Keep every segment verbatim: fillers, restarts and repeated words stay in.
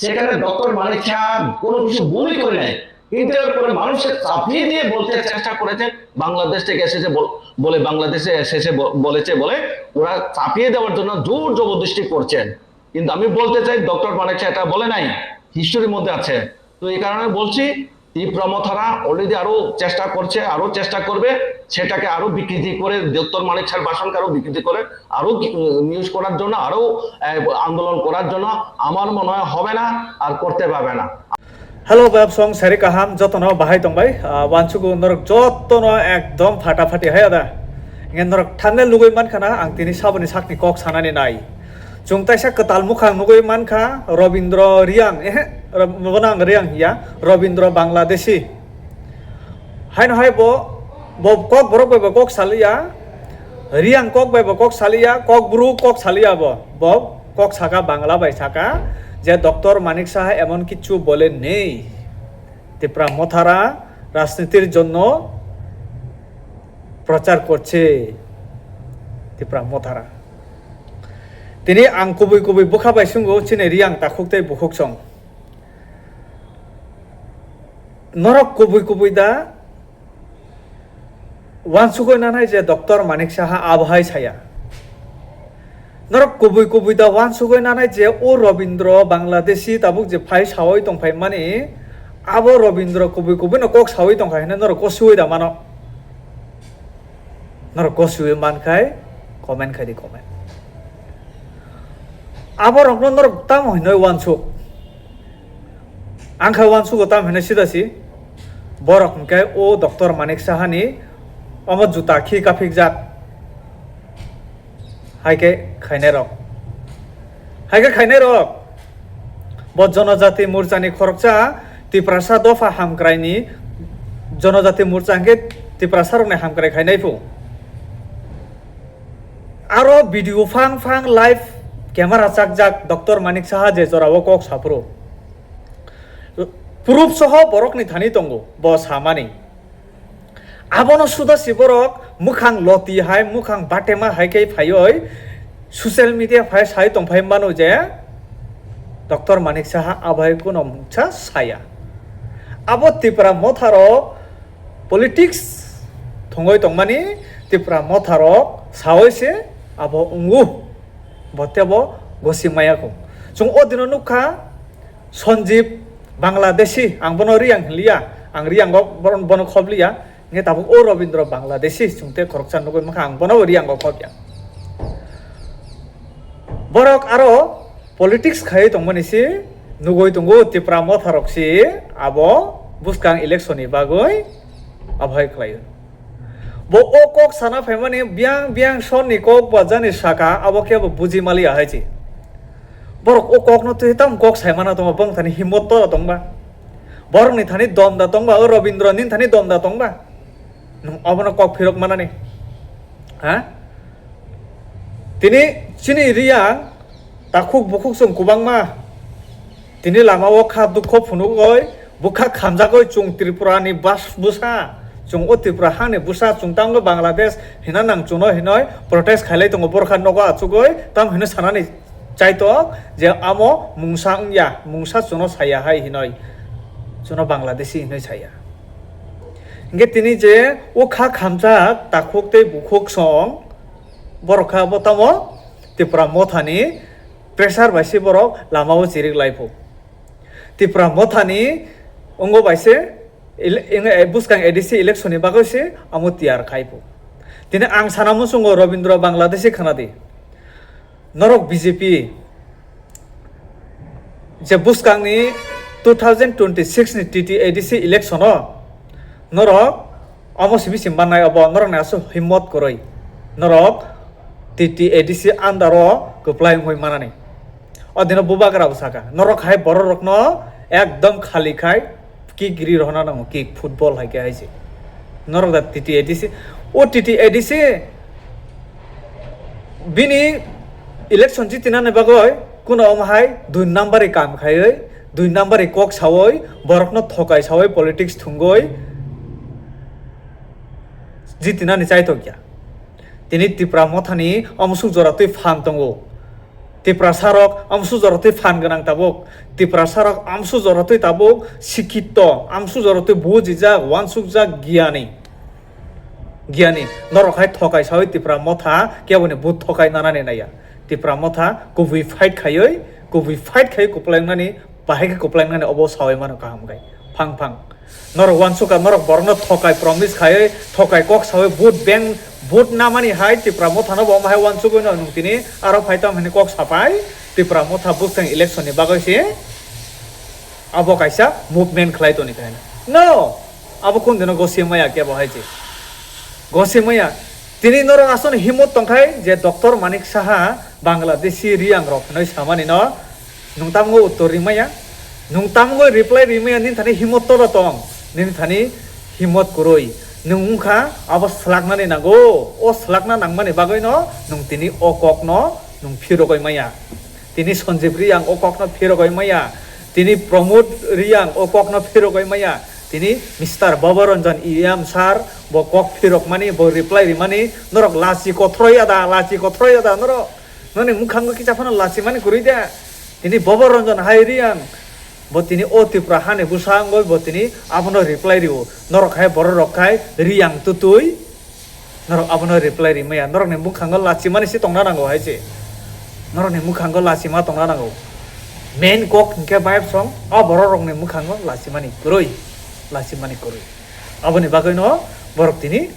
সেখানে ডক্টর মানিক সাহা কোনো কিছু ভুলই করে নাই, কিন্তু এরপরে মানুষকে চাপিয়ে দিয়ে বলতে চেষ্টা করেছে বাংলাদেশ থেকে এসেছে বল-, বলে বাংলাদেশে এসেছে ব-, বলেছে বলে ওরা চাপিয়ে দেওয়ার জন্য জোর জবরদস্তি করছেন। কিন্তু আমি বলতে চাই, ডক্টর মানিক সাহা এটা বলে নাই, হিস্ট্রির মধ্যে আছে। তো এই কারণে বলছি, ত্রিপুরা মথারা অলরেডি আরো চেষ্টা করছে, আরো চেষ্টা করবে, সেটাকে আরো বিকৃতি করে, ডক্টর মানিক সাহেব ভাষণকে আরো বিকৃতি করে, আরো নিউজ করার জন্য, আরো আহ, আন্দোলন করার জন্য আমার মনে হয় হবে না, আর করতে পারবে না। Hello, bayap song sari kaham, jotono bahai tongbai, ah, wansugo norok jotono ekdom phatapati hai ada. Nge norok thumbnail nugui mankha na, ang tini saboni sakni kok sanani nai. Chwng taisa kwtal mukhang nugui mankha, Robindro Reang, ehe, Rob-, bono ang Reang hiya, Robindro Bangladeshi. Haino hai bo, bo kok borok bai bo kok saliya, Reang kok bai bo kok saliya, kok bru kok saliya bo. Bo kok saka Bangla bai saka je doctor Manik Saha emon kichu bole nei. Tipra mothara rajnitir jonno prochar korche. Tipra mothara. Tini ang kubui kubui bwkha bai sungo chini Reang takhuk tei bukhuk song. Norok kubui kubui da wansugoi nanai je doctor Manik Saha abohai saya. Norok kubui kubui da wansugoi nanai je o Robindro Bangladeshi tabuk je phai sawi tongphai mani, abo Robindro kubui kubui no kok sawi tongkha hwnwi norok kosiwi da mano. Norok kosiwi mankhai comment khai di comment. Abo rokno norok tamo hinoi wansuk. Ang kha wansugo tam hinoi sida si. Borok hwnkhe o doctor Manik Sahani omo juta khi kaphikjak. Hai khe khainai rok. Hai khe khainai rok. Bo Jonojati Morchani khoroksa Tiprasa dopha hamkraini Jonojati Morcha hwnkhe Tiprasa rokni hamkrai khainai phu. Aro video phang phang live camera chakjak doctor Manik Saha je jorao kok saphuru. Proof soho borokni thani tongo bo samani. Abono suda si borok mukhang loti hai, mukhang batema hai khe phaioi social media phai sai tongphai mano je doctor Manik Saha abai kuno mungsa saya. Abo Tipra motharok politics thwngwi tongmani Tipra motharok sawi se abo wngo. Bo tebo gosi maya kho. Chwng o dino nukha Sanjeev Bangladeshi, ang bono Reang hinliya, ang Reango bono, bono khobliya, hwnkhe tabuk o Robindro Bangladeshi chwng tei khoroksa nugwi mankha, ang bono Reango khobya. Borok aro politics khaiwi tongmani si nugwi tongo, Tipra motharok si abo bwskang election ni bagwi abohai khlaio. Bo o kok sana phaimani biyang biyang sonni kok ba jani saka abo khe bo buji maliya hai si. Borok o kokno twi tam kok saimana tongma bwng thani himmot tora tongba. Borokni thani dom da tongba, o Robindro nini thani dom da tongba. Nwng obono kok phirok manani. Ha? Tini chini Reang takhuk bukhuk chwng kwbangma. Tini lama o kha dukho phunugoi bwkha khamjagoi chwng Tripura ni bas-, bwsa. Chwng o Tripura hani bwsa chwng tamo Bangladesh hina nang chwngno hinoi protest khailai tongo borokha nogo achugoi tam hino sanani. Chaitok je amo mungsa wngya, mungsa chwngno saya hai hinoi, chwngno Bangladeshi hinoi saya. Hingke tini je o kha khamjak takhuk tei bukhuk song, borok kha bo tamo Tipra mothani pressure bai se borok lama o chirik lai pho. Tipra mothani ongo bai se ele-, eng-, e, bwskang A D C election ni bagwi se amo tiyar khai pho. Tini ang sana muchungo Robindra Bangladeshi khna di. Norok B J P je bwskangni two thousand twenty-six ni T T A D C election o norok omo simi sim mannai obo norokni aswk himmot kwrwi norok T T A D C under o kwplai wngwi manani. O dino bubagra bo saka norok hai borok rokno ekdom khali khai kick ri rohorna nango, kick football hai khe hai se. Norok da T T A D C, o T T A D C bini election jitinani bagwi kuno omo hai dui number ni kam khaiwi, dui number ni kok sawi, borokno thokai sawi, politics thwngwi jitinani chaitok ya. Tini Tipra mothani omo suk jora twi phan tongo. Tiprasa rok amsu jora twi phan gwnang tabuk. Tiprasa rok amsu jora twi tabuk sikkito, amsu jora twi bujijak, uansukjak, giyani. Giyani, norok hai thokai sawi Tipra Motha keboni but thokai nanani naiya. Tipra Motha kubui fight khaiwi, kubui fight khaiwi kwplaingnani, bahai khe kwplaingnani obo sawi mano kaham khe. Phang phang. Norok uansukha, norok borokno thokai promise khaiwi, thokai kok sawi but bank, but namani hai Tipra Mothano bo omo hai uansugwi no nwng tini aro phai tamo hwnwi kok sapai. Tipra Motha bwskang election ni bagwi se abo kaisa movement khlai toni khe. No! Abo kundino gosi maya kebo hai se. Gosi maya. Tini norok aswkno himot tongkhai je Doctor Manik Saha Bangladeshi Riang rok hinwi samani no nwng tamgo uttor rimaya, nwng tamgo reply rimaya, nini thani himot todo tong, nini thani himot kwrwi. Nwng wngkha abo swlaknani nango, o swlakna nangmani bagwino nwng tini o kokno nwng phirogwi maya. Tini Sanjeev Riang o kokno phirogwi maya. Tini Pramod Riang o kokno phirogwi maya. Tini Mister Babaranjan E M sir bo kok phirokmani, bo reply rimani, norok lachi kothroi ya da, lachi kothroi ya da norok? Noni mwkhango kisa phano lachi mani kwrwi da. Tini Babaranjan hai Riang bo tini o Tripura hani bwsa wngwi bo tini abono reply rio. Norok hai borok rok khai Riang twtwi. Norok abono reply rimaya. Norokni mwkhango lachimani se tongna nango hai se. Norokni mwkhango lachima tongna nango. Main kok hinkhe bayapsong, o borok rokni mwkhango lachimani kwrwi. Lachimani kwrwi. Aboni bagwino borok tini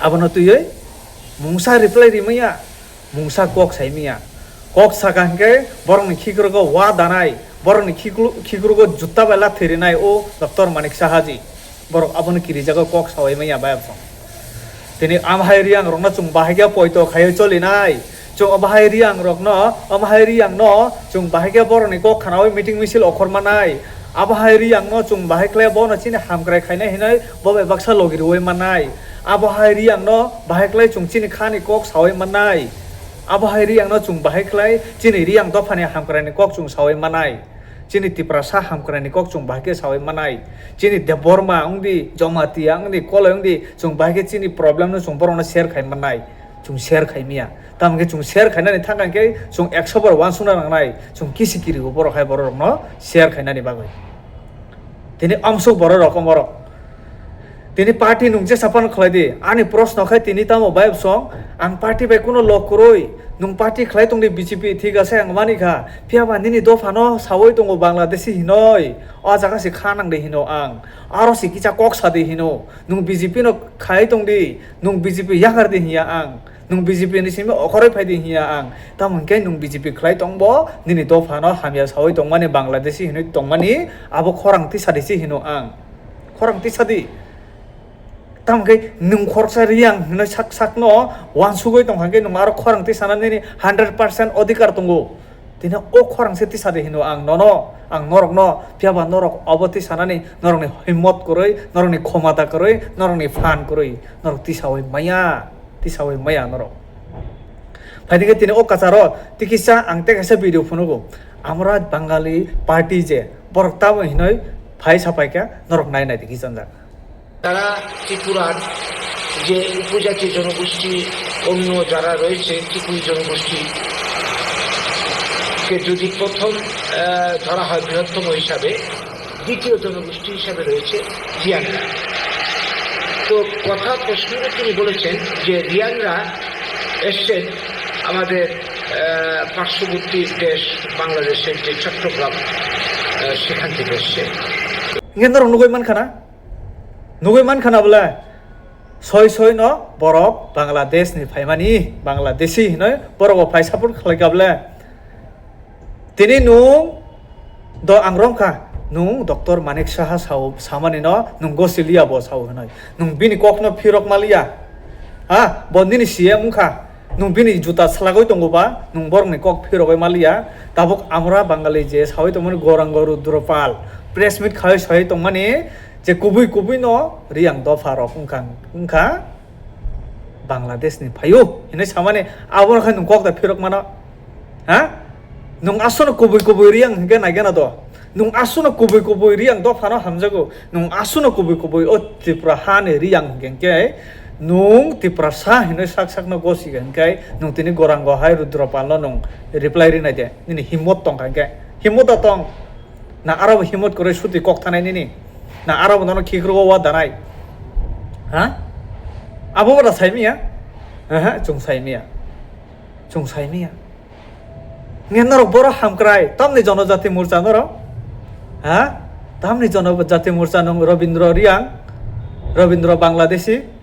abono twiwi mungsa reply rimaya. Mungsa kok saimaya. Kok saka hinkhe borokni khikrogo wa danai, borokni khiklu-, khikrogo jutta bai lathi rinai o Doctor Manik Saha ji. Borok abono kirijago kok sawi maya bayapsong. Tini amhai Riang rokno chwng bahai khe poito khaiwi cholinai. Chwng bahai Riang rokno, amhai Riang no chwng bahai khe borokni kok khnawi meeting misil okhor manai. Abo hai Riang no chwng bahai khlai bono chini hamkrai khainai hinwi bo bai baksa logi rwui mannai. Abo hai Riang no bahai khlai chwng chini khani kok sawi mannai. Abo hai Riang no chwng bahai khlai chini Riang dophani hamkrai ni kok chwng sawi mannai. Chini Tiprasa hamkrai ni kok chwng bahai khe sawi mannai. Chini Debbarma wngdi, Jamatia wngdi, Koloi wngdi, chwng bahai khe chini problem no chwng borok no share khai mannai. Chwng share khai maya. Tamo khe chwng share khainani thang khe chwng ekso bar uansukna nangnai. Chwng kisi kirigo borok hai borok rokno share khainani bagwi. Tini amsuk borok rok omorok. Tini party nwng jesa phano khlai di. Ani proshno khai tini tamo bayapsong, ang party bai kuno lok kwrwi. Nwng party khlai tongdi B J P, thik ase, ang mani kha. Phiya ba nini dophano sawi tongo Bangladeshi hinoi. O jaga se kha nangdi hino ang. Aro se kisa kok sadi hino. Nwng B J P no khai tongdi. Nwng B J P yakar di hiya ang. Nwng B J P ni simi okhoroi phai di hiya ang. Tamo hwnkhe nwng B J P khlai tongbo, nini dophano hamya sawi tongmani, Bangladeshi hinwi tongmani, abo khorang tisa di se hino ang. Khorang tisa di. Tamo hwnkhe nwng khoroksa Riang hinwi sak sakno uansugwi tongkha khe nwng aro khorang tisana nini hundred percent odhikar tongo. Tini o khorang se tisa di hino ang nono, ang norokno, phiya ba norok obo tisanani norokni himmat kwrwi, norokni khomata kwrwi, norokni phan kwrwi, norok tisawi maya. Tisawi maya norok. Phaidi khe tini o kacharo tikisa ang tei kaisa video phunugo. Amra Bangali party je borok tamo hinoi phai sapai kha norok nai nai tiki janjak. তারা ত্রিপুরার যে উপজাতি জনগোষ্ঠী, অন্য যারা রয়েছে ত্রিপুরী জনগোষ্ঠীকে যদি প্রথম, আহ, ধরা হয় বৃহত্তম হিসাবে, দ্বিতীয় জনগোষ্ঠী হিসাবে রয়েছে রিয়াংরা। তো কথা প্রসঙ্গে তিনি বলেছেন যে রিয়াংরা এসছেন আমাদের, আহ, পার্শ্ববর্তী দেশ বাংলাদেশের যে চট্টগ্রাম, আহ, সেখান থেকে এসছে। Hingke norok nugui mankha na? Nugui mankha na bole? Soi soi no borok Bangladesh ni phaimani, Bangladeshi hinoi borok bo phai support khlai kha bole? Tini nwng do ang romkha, nwng Doctor Manik Saha sao, samani no nwng gosi liya bo sao hinoi. Nwng bini kok no phirok ma liya. Ha, bo nini C M wngkha. Nwng bini juta slagwi tongo ba, nwng borokni kok phirogwi ma liya. Tabuk Amra Bangali je sawi tongmani Gourango Rudra Pal press meet khai sawi tongmani je kubui kubui no Riang dopha rok wngkha, wngkha Bangladesh ni phaio hinwi samani, abono khai nwng kok da phirok mano? Ha? Nwng aswkno kubui kubui Riang hingke naigena do? Nwng aswkno kubui kubui Riang dophano hamjago. Nwng aswkno kubui kubui o Tripura hani Riang hingke hingke Nung Tiprasa hinwi sak sakno gosi kha hinkhe nung tini Gorango hai Rudropalno nung reply rinai de? Nini himmot tong kha hinkhe? Himmot da tong? Na aro bo himmot kwrwi suti kok thanai nini? Na aro bo nono khikrwi o wa danai? Ha? Abo bo da saimiya? Aha, chwng saimiya. Chwng saimiya. Nge norok boro hamkrai, tamni Jonojati Morcha norok? Ha? Tamni Jonojati Morcha nung Robindro Riang, Robindro Bangladeshi?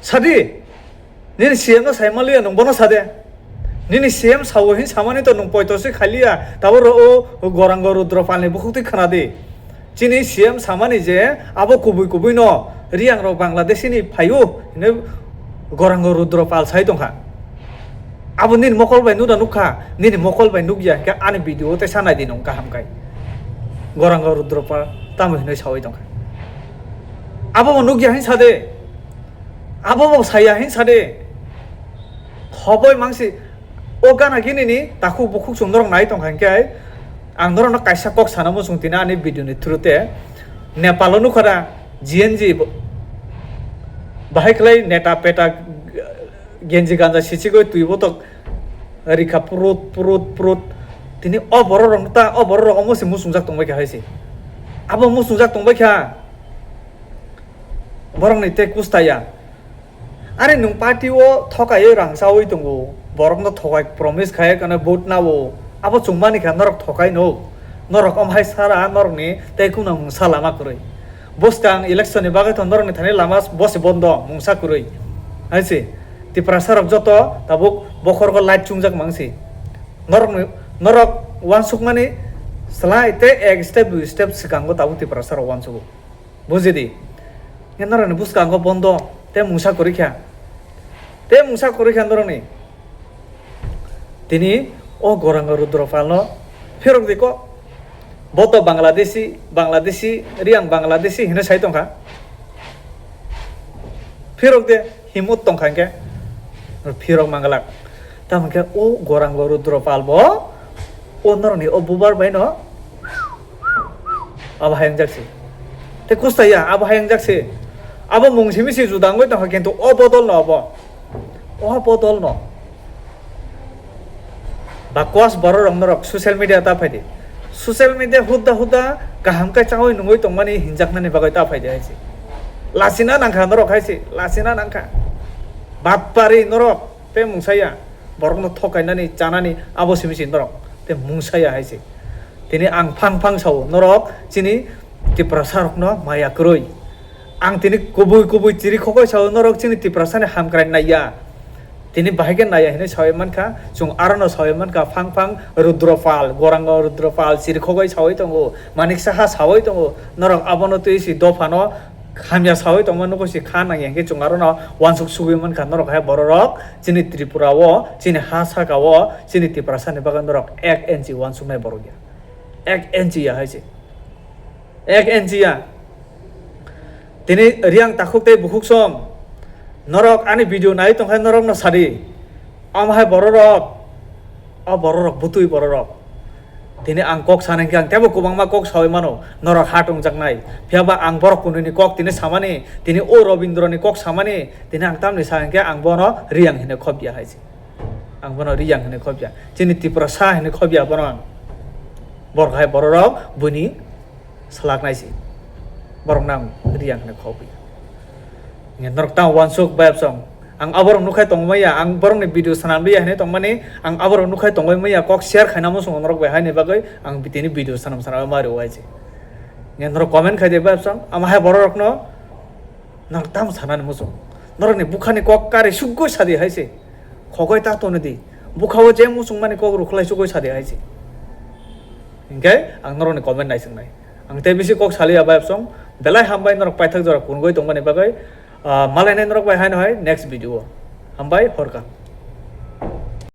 Sadi, nini C M no saimaliya nung bono sade. Nini C M sao hin samani to nung poito se khaliya, tabo ro o Gorango Rudropalni bukhuk twi khna di. Chini C M samani je abo kubui kubui no Riang rok Bangladeshi ni phaio hinwi Gorango Rudropal sai tongkha. Abo nini mokol bai nuna nukha, nini mokol bai nukya hinkhe ani video o tei sanai di nung kaham kai. Gorango Rudropal tamo hinwi sawi tongkha. Abo bo nukya hin sade. Abo bo saya hin sade. Khoboi mangsi o gana gini ni takhuk bukhuk chwng norok nai tongkha hinkhe ang norokno kaisa kok sana muchung tini ani video ni through te. Nepal o nukha da G N G bo-, bahai khlai neta peta genji ganja sichigoi twi botok rikha purut purut purut. Tini o borok rok ta o borok rok omo se muchungjak tongbai kha hai se. Abo muchungjak tongbai kha. Borokni tei kusta ya. Are nwng party o thokaiwi rang chawi tongo, borokno thokai promise khai kano vote nao, abo chwngmani kha norok thokai no, norok om hai sara norokni tei khuna mungsa lama kwrwi. Bwskang election ni bagwi to norokni thani lama bosi bondo mungsa kwrwi. Hai se, Tiprasa rok joto tabuk bokhorgo light chungjak mangsi. Norokni, norok uansukmani slai tei ek step dui step swkango tabuk Tiprasa rok uansugo. Bujidi. Nge norokni bwskango bondo tei mungsa kwrwi kha. Tei mungsa kwrwi kha norokni. Tini o Gorango Rudropalno phirok di kok. Bo to Bangladeshi, Bangladeshi, Riang Bangladeshi hinwi sai tongkha. Phirok de, himut tongkha hinkhe. Phirok manglak. Tamo khe o Gorango Rudropal bo o norokni o bubar bai no abo hayang jak se. Tei kusta ya abo hayang jak se. Abo mung simi se juda wngwi tongkha kintu o bodol no abo. O bodol no. Bakwas borok rok norok social media ta phaidi. Social media hudda hudda kaham khe chawi nungwi tongmani hinjaknani bagwi ta phaidi hai se. Lachina nangkha norok hai se. Lachina nangkha. Batpari norok. Tei mungsaya, borokno thokainani, chanani, abo simi se norok. Tei mungsaya hai se. Tini ang phang phang sao, norok chini Tiprasa rokno maya kwrwi. Ang tini kubui kubui chiri khogoi sao, norok chini Tiprasani hamkrai naiya. Tini bahai khe naiya hinwi sawi mankha, chwng arono sawi mankha, phang phang Rudropal, Gorango Rudropal chiri khogoi sawi tongo, Manik Saha sawi tongo, norok abono twi si dophano hamya sawi tongma nukho si kha nangya hinkhe chwng arono uansuk sugwi mankha norok hai bororok. Chini Tripura o, chini ha saka o, chini Tiprasa ni bagwi norok ek inchi uansuknai borok ya. Ek inchi ya hai se. Ek inchi ya. Tini Riang takhuk tei bukhuk song. Norok ani video nai tongkha norok no sadi. Am hai bororok. O bororok butui bororok. Tini ang kok sana hinkhe ang teibo kwbangma kok sawi mano, norok ha tongjaknai. Phiya ba ang borok kunui ni kok tini samani, tini o Robindro ni kok samani, tini ang tamni sa hinkhe ang bono Riang hinwi khobya hai se. Ang bono Riang hinwi khobya. Chini Tiprasa hinwi khobya bono ang. Borok hai bororok buini Salak nai si. Borok nang Riang hinwi khobwi. Nge norok tang uansuk bayapsong. Ang aborok nukhai tongmaya, ang borokni video sanam liya hinwi tongmani, ang aborok nukhai tongmaya kok share khaina muchungo norok bai haini bagwi ang tini video sanam sanam ma rw hai se. Nge norok comment khai de bayapsong, ama hai borok rokno norok tamo sanani muchung. Norokni bukhani kok kari sugwi sadi hai se. Khogoi ta toni di. Bukha o je muchung mani kok rukhlai sugwi sadi hai se. Hinkhe ang norokni comment naisingnai. Ang tei bisi kok saliya bayapsong, belai hambai norok paithak jora kungwi tongmani bagwi, ah, malainai norok bai haino hai next video o. Hambai, hor kaham.